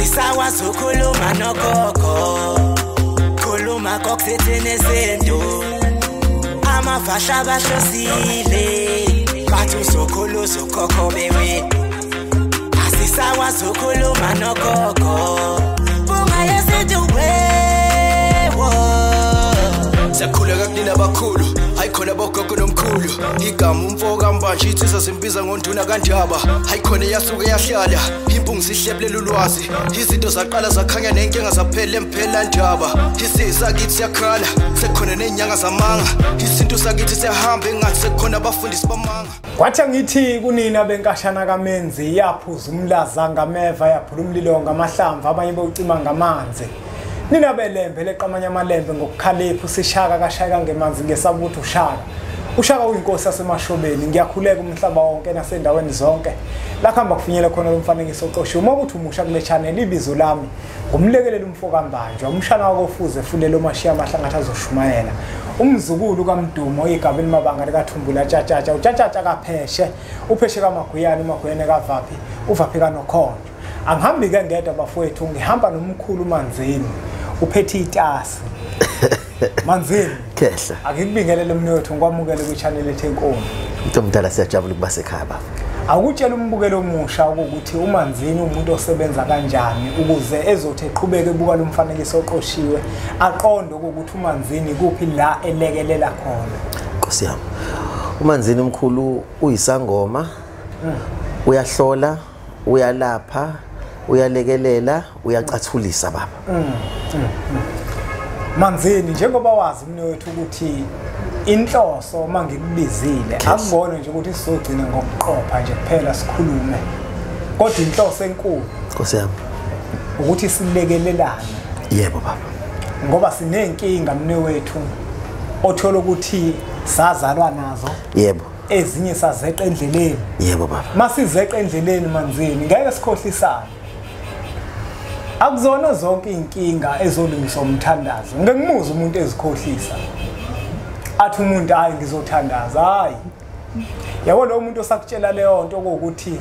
Asisakwazi ukukhuluma nogogo, khuluma kokuthethene izinto. Amavasha bahlosile, bathi uzokhulu uzokhokho bewe. Asisakwazi ukukhuluma nogogo, bunga yesintu wewo. Siyakhuleka kunina abakhulu, hayi khona bogogo nomkhulu. Igama umfo kaMbanje insizwa simbiza ngonduna kaNdaba. Hayi khona yasuke yahlala, impungu sihlebulela ulwazi. Izinto zaqala zakhanya nenkinga zaphela emphela ndaba. Isisakithi siyakhala, sekukhona nezinyanga zamanga. Isintu sakithi siyahamba engathi sekukhona abafundisi bamanga. Kwathi ngithi kunina benkashana kaMenzi yaphuza umlaza ngameva, yaphula umlilo ngamahlamvu, abanye bawucima ngamanzi. Nina belembe leqamanye amalembe ngokukhalipha usishaka kashaka ngemanzi ngesaba ukuthi ushaka. Ushaka uyinkosi yasemashobeni. Ngiyakhuleka umhlaba wonke nasendaweni zonke. La kuhamba kufinyele khona lo mfanekiso oqoshiwe. Uma ukuthi umusha kule channel, ibizo lami ngumlekeleli umfo kaMbanjwa, umshana wakofuze fulelo mashiya amahlangathi azoshumayela. Umzukulu kaMdumo igaba elimabanga likaThumbula Tshatshatsha, uTshatshatsha kaPheshe, uPheshe kaMaguyane, uMaguyane kaVaphi, uVaphi kaNokhonjo. Angihambi ke ngedwa bafowethu, ngihamba nomkhulu Manzini. Uphethe itasi. Manzini. Khehla. Akikubingelele mnewethu, ngikwamukele kwi-channel ethu enkulu. Mntomdala, siyajabula ukuba sekhaya baba. Akutshela umbukelo omusha ukuthi uManzini umuntu osebenza kanjani ukuze ezothi eqhubeke ebuka lo mfanekiso oqoshiwe aqonde ukuthi uManzini kuphi la elekelela khona. Nkosi yami. uManzini umkhulu uyisangoma. Uyahlola, uyalapha, uyalekelela, uyacathulisa baba. Manzini, njengoba wazi mnewethu ukuthi inhloso uma ngikubizile akubona nje ukuthi sizogcina ngokuqopha nje kuphela sikhulume, kodwa inhloso enkulu Nkosi yami ukuthi silekelelane. Yebo baba. Ngoba sinenkinga mnewethu othola ukuthi sazalwa nazo. Yebo. Ezinye sazeqa endleleni. Yebo baba. Masizeqa endleleni Manzini, ngeke sikhohlisane. Akuzona zonke inkinga ezolungiswa umthandazo. Ngeke ngimuze umuntu ezikhohlisa. Athi umuntu hayi ngizothandaza, hayi. Yabo lo muntu osakutshela leyo nto ukuthi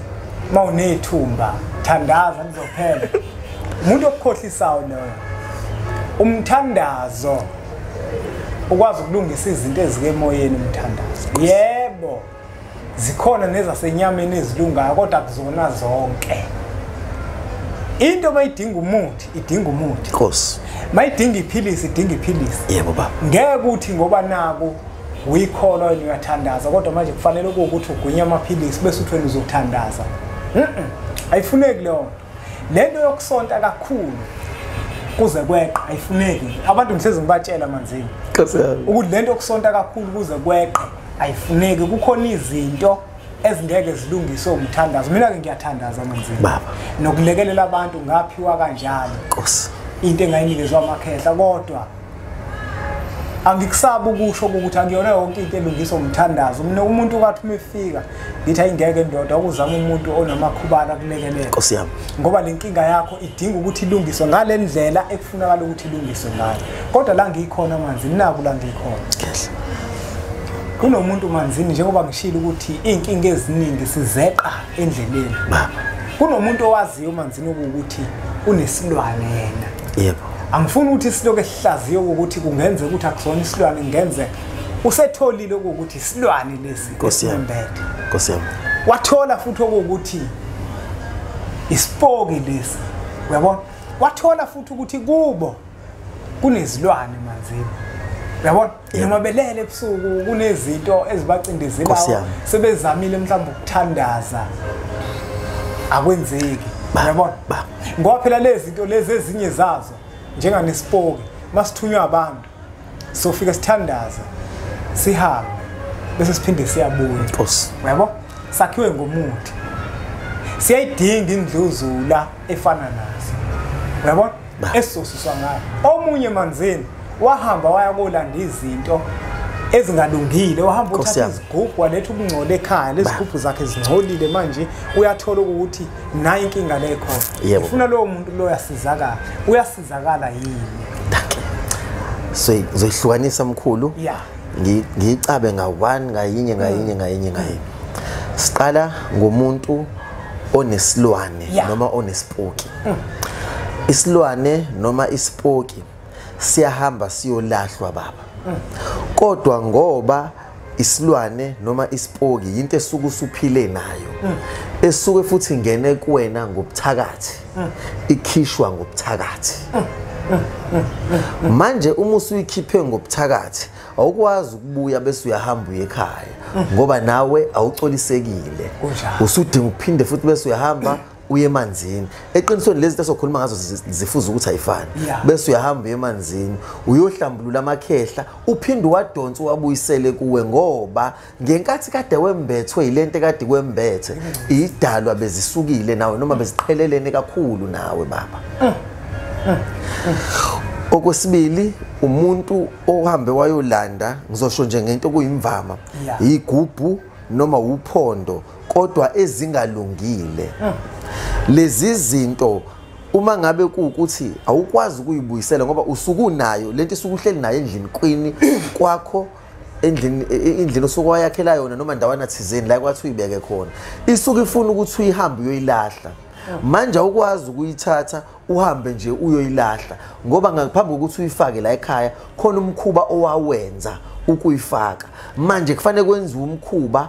mawunethumba thandaza lizophela. Umuntu okukhohlisayo loyo. Umthandazo ukwazi ukulungisa izinto ezike emoyeni umthandazo. Yebo. Zikhona nezasenyameni ezilungayo kodwa kuzona zonke. Into mayidinga umuthi, idinga umuthi. Nkosi. Mayidinga iphilisi, idinga iphilisi. Yebo baba. Ngeke uthi ngoba naku uyikholwa wena uyathandaza kodwa manje kufanele ukuthi ugunye amaphilisi bese uthi wena uzothandaza. Ayifuneki leyo nto. Lento yokusonta kakhulu kuze kweqe ayifuneki. Abantu ngihlezi ngibatshela Manzini. Nkosi yami. Ukuthi lento yokusonta kakhulu kuze kweqe ayifuneki. Kukhona izinto ezingeke zilungiswe umthandazo. Mina ke ngiyathandaza Manzini. Baba. Nokulekelela abantu ngaphiwa kanjalo. Nkosi. Into engayinikezwa amakhehla kodwa angikusabi ukusho ukuthi akuyona yonke into elungiswa umthandazo. Mina umuntu kwathi uma efika ngithi ayingeke ndoda ukuzama umuntu onamakhubana akulekelela. Nkosi yami. Ngoba lenkinga yakho idinga ukuthi ilungiswe ngale ndlela ekufunakala ukuthi ilungiswe ngayo. Kodwa la ngiyikhona Manzini, naku la ngiyikhona. Khehla. Kunomuntu Manzini njengoba ngishilo ukuthi inkinga eziningi sizeqa endleleni. Baba. Kunomuntu owaziyo Manzini ukuthi unesilwane yena. Yebo. Angifuni ukuthi siloke sihlaziye ukuthi kungenzeka ukuthi akusona isilwane, kungenzeka usetholile ukuthi isilwane lesi esimbethe. Nkosi yami. Wathola futhi ukuthi isipoki lesi. Uyabona? Wathola futhi ukuthi kubo kunezilwane Manzini. Uyabona? Noma belele ebusuku kunezinto ezibacindezelayo sebezamile mhlawumbe ukuthandaza akwenzeki. Uyabona? Ngoba phela lezi zinto lezi ezinye zazo njenganesipoki masithunywa abantu sofika sithandaza sihambe bese siphinde siyabuya. Nkosi. Uyabo? Sakhiwe ngomuthi. Siyayidinga indluzula efana nazo. Uyabona? Esizosuswa ngayo. Omunye Manzini wahamba waya kolanda izinto ezingalungile, wahamba uthatha izigubhu waletha ukungcola ekhaya, lezi zigubhu zakhe zingcolile manje uyathola ukuthi nayi inkinga le khona. Ufuna lowo muntu lo uyasizakala. Uyasizakala yini? Dankie. So ngizohlukanisa mkhulu. Yeah. Ngiyicabe nga-one ngayinye ngayinye ngayinye ngayinye. Siqala ngomuntu onesilwane noma onesipoki. Isilwane noma isipoki siyahamba siyolahlwa baba. Kodwa ngoba isilwane noma isipoki into esuke usuphile nayo, esuke futhi ingene kuwena ngobuthakathi, ikhishwa ngobuthakathi. Manje uma usuyikhiphe ngobuthakathi awukwazi ukubuya bese uyahamba uye ekhaya ngoba nawe awucolisekile, usudinga ukuphinde futhi bese uyahamba uye emanzini. Eqinisweni lezi zinto esokhuluma ngazo zifuza ukuthi ayifani. Bese uyahamba uye emanzini uyohlambulula amakhehla, uphinde uwadonse uwabuyisele kuwe, ngoba ngenkathi kade wembethwe yilento kade kwembethe idalwa bezisukile nawe noma beziqhelelene kakhulu nawe baba. Okwesibili, umuntu ohambe wayolanda, ngizosho nje ngento kuyimvama, igubhu noma uphondo kodwa ezingalungile. Lezi zinto uma ngabe kuukuthi awukwazi ukuyibuyisela ngoba usukunayo lento isukuhleli nayo endlini kwini kwakho, endlini osuke wayakhela yona noma ndawana thizeni la kwathi uyibeke khona, isuke ifuna ukuthi uyihambe uyoyilahla. Manje awukwazi ukuyithatha uhambe nje uyoyilahla ngoba ngaphambi kokuthi uyifake la ekhaya khona umkhuba owawenza ukuyifaka. Manje kufanele kwenziwe umkhuba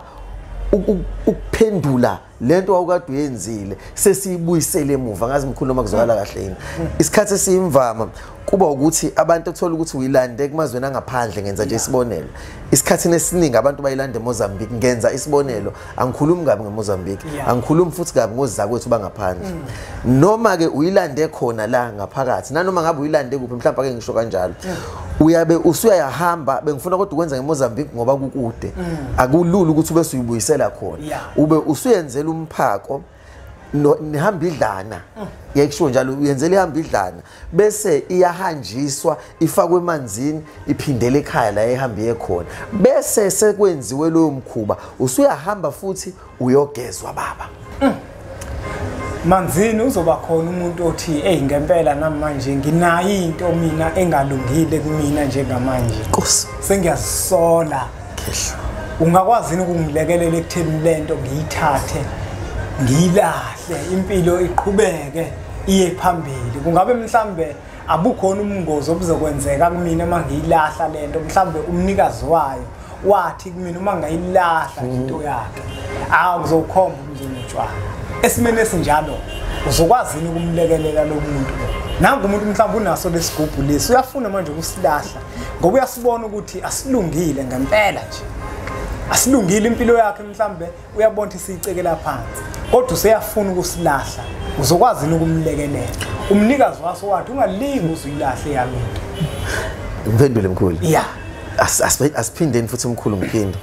ukuphendula lento awukade uyenzile, sesiyibuyisele emuva. Ngazi mkhulu noma kuzwakala kahle yini. Isikhathi esiyimvama kuba ukuthi abantu othola ukuthi uyilande kumazweni angaphandle, ngenza nje isibonelo. Isikhathini esiningi abantu bayilande eMozambique, ngenza isibonelo, angikhulumi kabi ngeMozambique, angikhulumi futhi kabi ngozakwethu bangaphandle. Noma ke uyilande khona la ngaphakathi, nanoma ngabe uyilande kuphi, mhlawumbe ake ngisho kanjalo, uyabe usuyahamba. Bengifuna kodwa ukwenza ngeMozambique ngoba kukude, akulula ukuthi ube usuyibuyisela khona, ube usuyenzela umphako nihamba idlana, yakusho njalo, uyenzela ihamba idlana bese iyahanjiswa ifakwe emanzini iphindele ekhaya la ehambe khona, bese sekwenziwe loyo mkhuba usuyahamba futhi uyogezwa baba. Manzini uzoba khona umuntu othi hey, ngempela namanje nginayo into mina engalungile kumina njengamanje, Nkosi sengiyazisola. Ungakwazi ukungilekelela ekutheni lento ngiyithathe ngiyilahle impilo iqhubeke iye phambili? Kungabe mhlambe abukhona umngozi obuzokwenzeka kumina uma ngiyilahla lento? Mhlambe umnikazi wayo wathi kumina uma ngayilahla into yakhe awuzokhomba umzonotshwala. Esimeni esinjalo uzokwazi ukumlekelela lo muntu lo? Nangu umuntu mhlawumbe unaso lesigubhu lesi, uyafuna manje ukusilahla ngoba uyasibona ukuthi asilungile ngempela nje, asilungile impilo yakhe, mhlambe uyabona ukuthi siyicekela phansi, kodwa useyafuna ukusilahla. Uzokwazi ukumlekelela umnikazi waso wathi ungalingi uzuyilahle yami into? Ngiphendule mkhulu. Yeah. Asiphindeni futhi mkhulu, ngiphinde.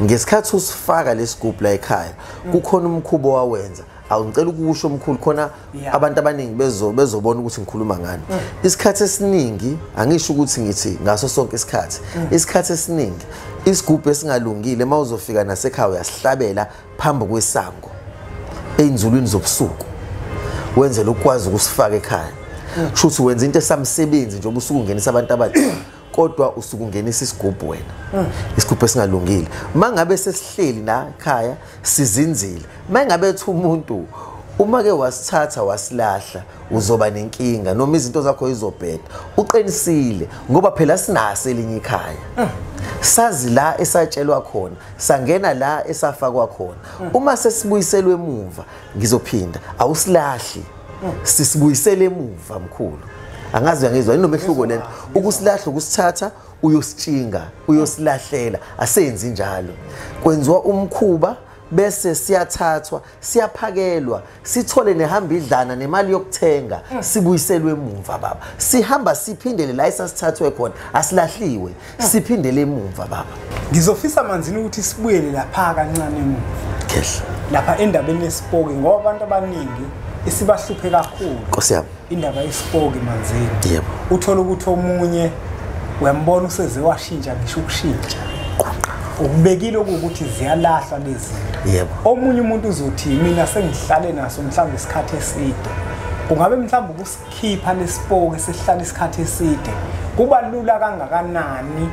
Ngesikhathi usifaka lesigubhu la ekhaya kukhona umkhubo owawenza. Awungicela ukusho mkhulu khona abantu abaningi bezobona ukuthi ngikhuluma ngani. Isikhathi esiningi angisho ukuthi ngithi ngaso sonke isikhathi, isikhathi esiningi isigubhu esingalungile mawuzofika nasekhaya uyasihlabela phambi kwesango einzulwini zobusuku, wenzela ukwazi ukusifaka ekhaya. Kusho ukuthi wenza into esamsebenzi nje ubusuku ungenisa abantu abadala, kodwa usuku ungenisa isigubhu wena, isigubhu esingalungile. Mangabe sesihleli la ekhaya sizinzile, mangabe ethi umuntu uma ke wasithatha wasilahla uzoba nenkinga noma izinto zakho izobheda, uqinisile ngoba phela sinaso elinye ikhaya, sazi la esatshelwa khona, sangena la esafakwa khona. Uma sesibuyiselwe emuva, ngizophinda, awusilahli, sisibuyisele emuva mkhulu. Angazi uyangizwa inomehluko lento. Ukusilahla ukusithatha uyositshinga, uyosilahlela, asenzi njalo. Kwenziwa umkhuba bese siyathathwa, siyaphakelwa, sithole nehamba idlana nemali yokuthenga, sibuyiselwe emuva baba. Sihamba siphindele la esasithathwe khona, asilahliwe, siphindele emuva baba. Ngizofisa Manzini ukuthi sibuyele lapha kancane emuva. Khehla. Lapha endabeni yesipoki, ngoba abantu abaningi isibahluphe kakhulu. Nkosi yami. Indaba yesipoki Manzini. Yebo. Uthola ukuthi omunye uyambona useze washintsha ngisho ukushintsha. Ukubekile ukuthi ziyalahlwa lezi zinto. Yebo. Omunye umuntu uzothi mina sengihlale naso mhlawumbe isikhathi eside. Kungabe mhlawumbe ukusikhipha lesipoki sihlale isikhathi eside kuba lula kangakanani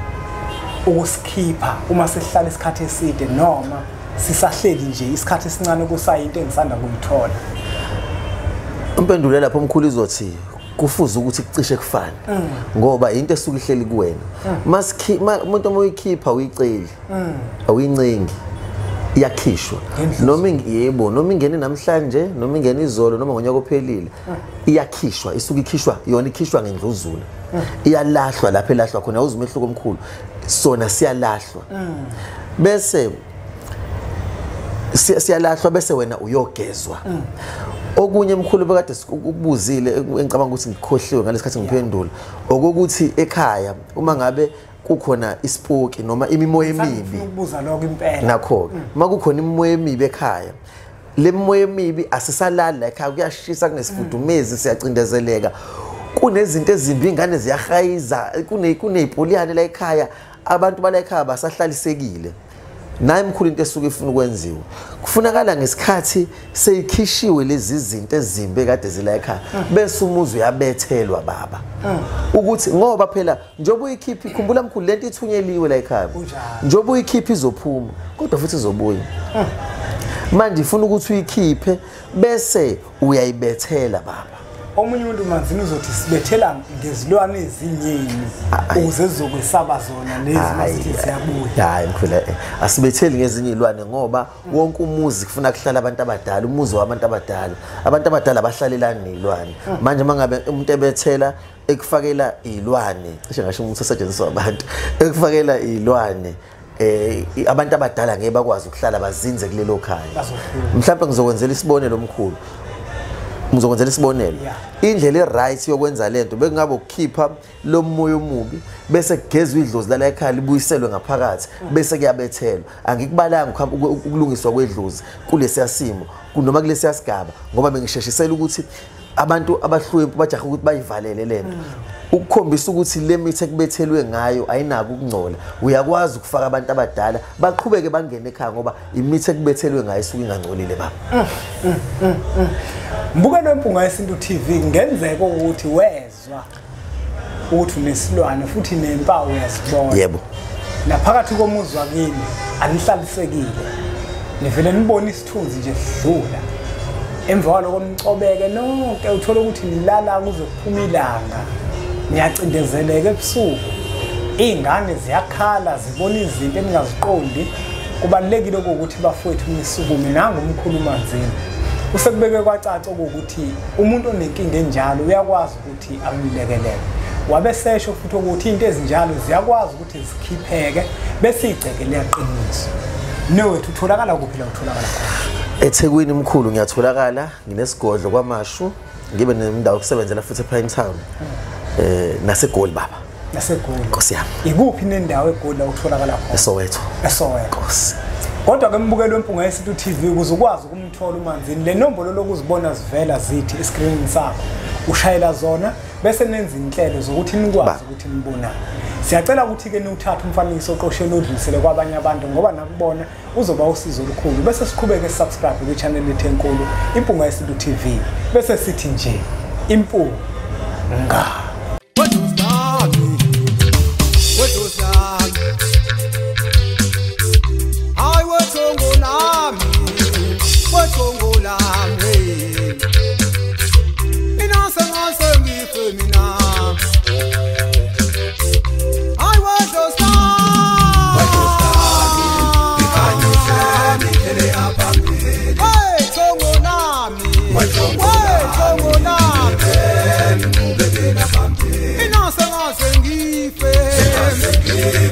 ukusikhipha uma sihlale isikhathi eside, noma sisahleli nje isikhathi esincane kusayinto engisanda kuyithola? Impendulo lapho omkhulu izothi Kufuze ukuthi kucishe kufane ngoba into esuke ihleli kuwena. Umuntu uma uyikhipha uyiceli, awuyincengi, iyakhishwa. Noma yebo, noma ingene namhlanje, noma ingene izolo, noma ngonyaka ophelile, iyakhishwa, isuke ikhishwa, yona ikhishwa ngendluzula. Iyalahlwa lapho elahlwa khona, awuzi umehluko omkhulu. Sona siyalahlwa. Bese siyalahlwa bese wena uyogezwa. Okunye mkhulu bekade ukubuzile engicabanga ukuthi ngikhohliwe ngalesikhathi ngiphendula, okokuthi ekhaya uma ngabe kukhona isipoki noma imimoya emibi, ukubuza lokho impela nakho uma kukhona imimoya emibi ekhaya, le mimoya emibi asisalali la ekhaya, kuyashisa, kunesifudumezi, siyacindezeleka, kunezinto ezimbi, ingane ziyahayiza, kunezipoliyane la ekhaya, abantu bala ekhaya basahlalisekile. Naye mkhulu into esuke ifuna ukwenziwa kufunakala ngesikhathi seyikhishiwe lezi zinto ezimbi kade zila ekhaya, bese umuzi uyabethelwa baba. Ukuthi ngoba phela njengoba uyikhipha, khumbula mkhulu lento ithunyeliwe la ekhaya, njengoba uyikhipha izophuma kodwa futhi izobuya. Manje ifuna ukuthi uyikhiphe bese uyayibethela baba. Omunye umuntu Manzini uzothi sibethela ngezilwane ezinyeni ukuze zizokwesaba zona lezi masithi ziyabuya. Hayi mkhulu, asibetheli ngezinye izilwane ngoba wonke umuzi kufuna kuhlala abantu abadala, umuzi wabantu abadala. Abantu abadala abahlalelani nezilwane. Manje mangabe umuntu ebethela ekufakela izilwane, cishe ngasho umuntu osetshenziswa abantu, ekufakela izilwane, abantu abadala ngeke bakwazi ukuhlala bazinze kulelo khaya. Mhlawumbe ngizokwenzela isibonelo omkhulu. Ngizokwenzela isibonelo. Indlela e-right yokwenza lento bekungabe ukukhipha lo moya omubi bese kugezwa idlozi lala ekhaya libuyiselwe ngaphakathi bese kuyabethelwa. Angikubalanga ukulungiswa kwedlozi kulesiya simo noma kulesiya sigaba ngoba bengisheshisela ukuthi abantu abahlwempu bajahe ukuthi bayivalele lento. Ukukhombisa ukuthi le mithi ekubethelwe ngayo ayinako ukungcola, uyakwazi ukufaka abantu abadala baqhubeke bangene ekhaya ngoba imithi ekubethelwe ngayo isuke ingangcolile baba. Mbukelo Mpunga Yesintu TV, kungenzeka ukuthi wezwa ukuthi unesilwane futhi nempawu uyazibona. Yebo. Naphakathi komuzi wakini anihlalisekile, nivele nibone isithunzi nje sidlula. Emva kwaloko nimcobeke nonke, uthole ukuthi nilala kuze kuphume ilanga, niyacindezeleka ebusuku, iy'ngane ziyakhala, zibona izinto eningaziqondi. Kubalulekile ukuthi bafowethu nisukume. Nangu umkhulu Manzini usekubeke kwacaca ukuthi umuntu onenkinga enjalo uyakwazi ukuthi amlekelele. Wabesesho futhi ukuthi into ezinjalo ziyakwazi ukuthi zikhipheke bese igceke liyaqiniswa. Nowethu utholakala kuphi la utholakala khona? eThekwini mkhulu ngiyatholakala, nginesigodlo kwaMashu, ngibe nendawo yokusebenzela futhi ePine Town. NaseGoli baba. NaseGoli. Nkosi yami. Ikuphi nendawo eGoli la utholakala khona? eSoweto. eSoweto. Nkosi. Kodwa ke mbukelo weMpunga Yesintu TV, ukuze ukwazi ukumthola uManzini, le nombolo lokuzibona zivela zithi escreenini sakho, ushayela zona bese nenza inhlelo zokuthi nikwazi ukuthi nibonane. Siyacela ukuthi ke niwuthathe umfanekiso oqosheni udlulisele kwabanye abantu ngoba nakubona uzoba usizo olukhulu. Bese siqhubeke subscribe kwi-channel yethu enkulu Impunga Yesintu TV. Bese sithi nje Impunga. Hey,